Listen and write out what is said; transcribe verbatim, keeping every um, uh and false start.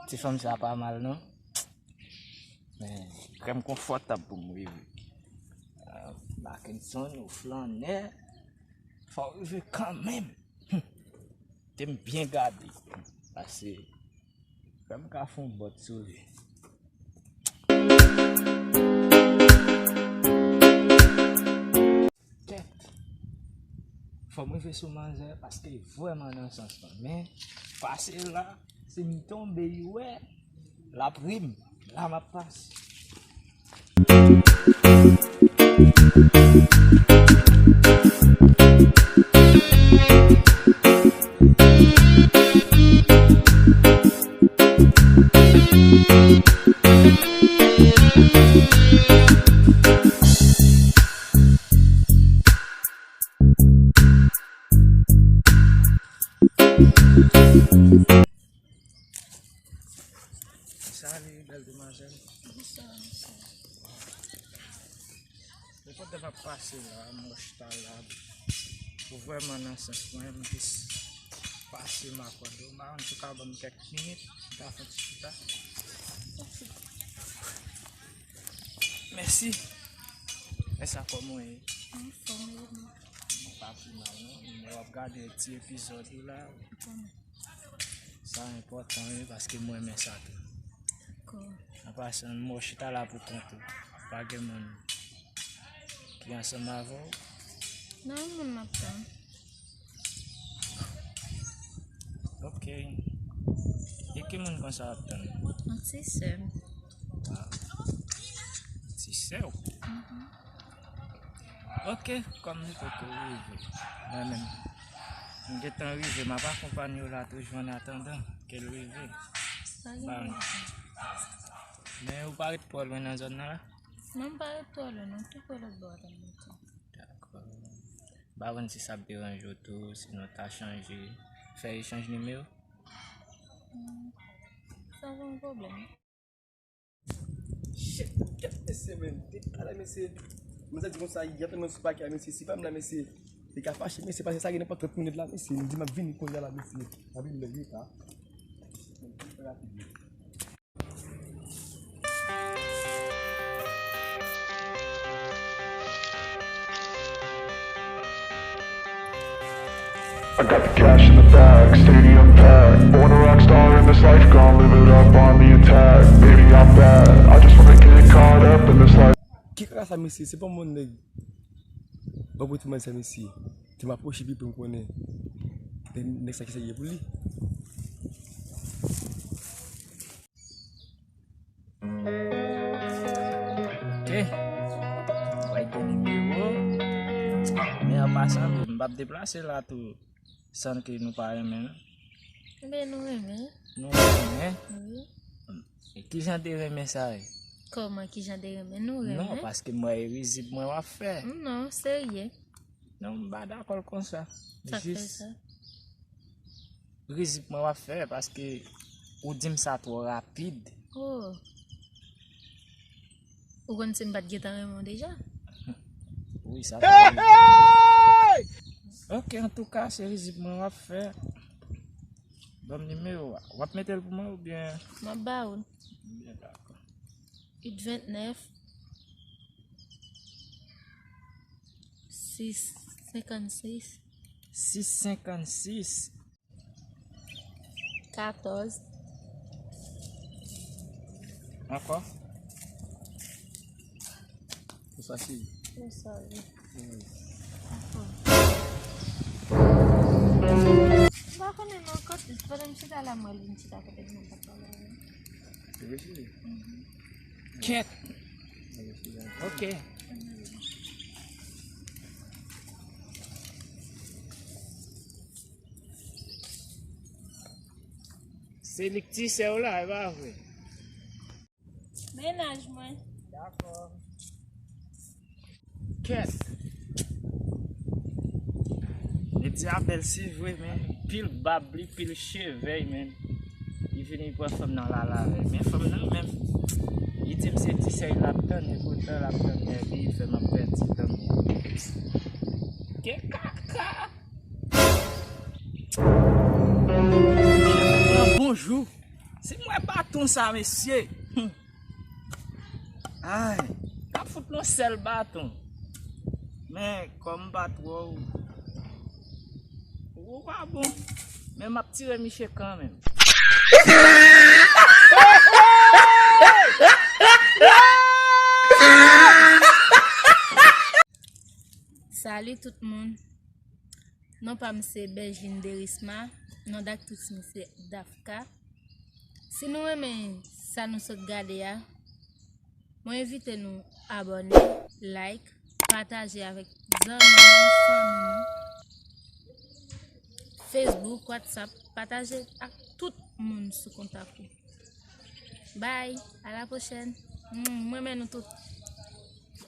Ti fanm sa pa mal non. Men, krèm konfòtab pou m rive. Ah, Mackenson, ou flannè, fò w rive kanmenm. Te m byen gade. Pase, krèm ka fè yon bòt sou li. Kèt. Fò m rive sou manzè paske vrèman nan sans mwen. Men, pase la, si m tonbe, i wè, l ap ri m. La m ap pase. Salut, belle demoiselle. Bonsoir, monsieur. Nenpòt lè m ap pase la, mwen chita la. Ou vrèman nan sans mwen, m jis pase m ap wè w. M pa konn si w ka ban m kèk minit, m ka fè yon ti chita. Mèsi. Mèsi a kòman w ye? Anfòm, e ou menm? Mwen pa pi mal non. Mwen w ap gade ti epizòd ou la. Sa enpòtan wi, paske mwen renmen sa tou. Dakò. An pasan, mwen chita la pou kont ou. Pa gen moun ki ansanm avè w? Non, moun m ap tann. Ok. E ki moun konsa w ap tann? Yon ti sè m. Ah. Ti sè w? Mhm. Ok, kòm li poko rive, mwen menm, m gentan rive, m ap akonpanye w la toujou an atandan ke l rive. Pa gen pwoblèm. Men ou pa ret twò lwen nan zòn nan la? Non, m pa ret twò lwen, non, tou pre lòt bò a tann mwen tou. Dakò. M pa konn si sa ap deranje w tou, si nou ta chanje, fè echanj nimewo? Hmm, sa pa yon pwoblèm. Shit, kèt mesye, men. Te talè, mesye. Mwen sa di konsa, y ap tann mwen sou pakè a, mesye. Si pa m la, mesye, li ka fache, mesye, paske sa gen nenpòt trant minit la, mesye. M di m ap vini kounye a la, mesye. M ap vini lè uit a. Rapid. I got the cash in the bag, stadium packed. Born a rock star in this life, gon' live it up on the attack. Baby, I'm bad. I just wanna get caught up in this life. Ki kaka sa, mesye? Se pa moun nèg. Ban kote mwen sa, mesye. Te m apwoche pi pre, m konnen nèg sa ki serye pou li. Ok. Mwen gen nimewo. Men an pasan, m p ap deplase la tou san ke nou pa renmen, non. Enben, nou renmen. Nou renmen? Wi. E kijan de renmen sa ye? Kòman kijan de renmen? Nou renmen? Non, paske m wè e rizib mwen w ap fè. Non, serye. Non, m pa dakò l konsa. Sa k fè sa? Jis rizib mwen w ap fè, paske ou di m sa twò rapid. Oh. Ou konn si m pa t gentan renmen w deja? Wi, sa ta rive. Ok, antouka, se rizib mwen w ap fè. Ban m nimewo a. W ap mete l pou mwen oubyen? M ap ba ou l. Byen, dakò. Uit vennèf. Sis senkannsis. Sis senkannsis. Katòz. Ankò? Pou sa, cheri. Pou sa, wi. Wi. M pa konnen non, kote, pandan m chita la, m wè l vin chita kote m, m pa t pale avè l. Wi, cheri. Mhm. Kèt. Ok. Se li k ti sè w la, e pa vre? Mennaj mwen. Dakò. Kèt. Li di a bèl si vre, men pil bab li, pil cheve, men li vini pran fanm nan lala avè l. Men fanm nan menm, li di m se ti sè l ap tann, e poutan l ap tann nèg li, fè m ap pèdi tan m. Ke kaka! Bonjou. Si m wè baton sa, mesye. Hmm. Ay, m ap fout yon sèl baton. Men, kòm m pa twò, ou pa bon. Men m ap tire miche kanmenm. Salut tout moun. Non pa m se Bergine Derisma. Non d aktris mwen se Dafka. Si nou renmen sa nou sot gade a, mwen envite nou abòne, like, pataje avèk zanmi nou, fanmi nou. Facebook, WhatsApp, pataje ak tout moun sou kontak ou. Bye, à la prochaine. Mm, mwen renmen nou tout.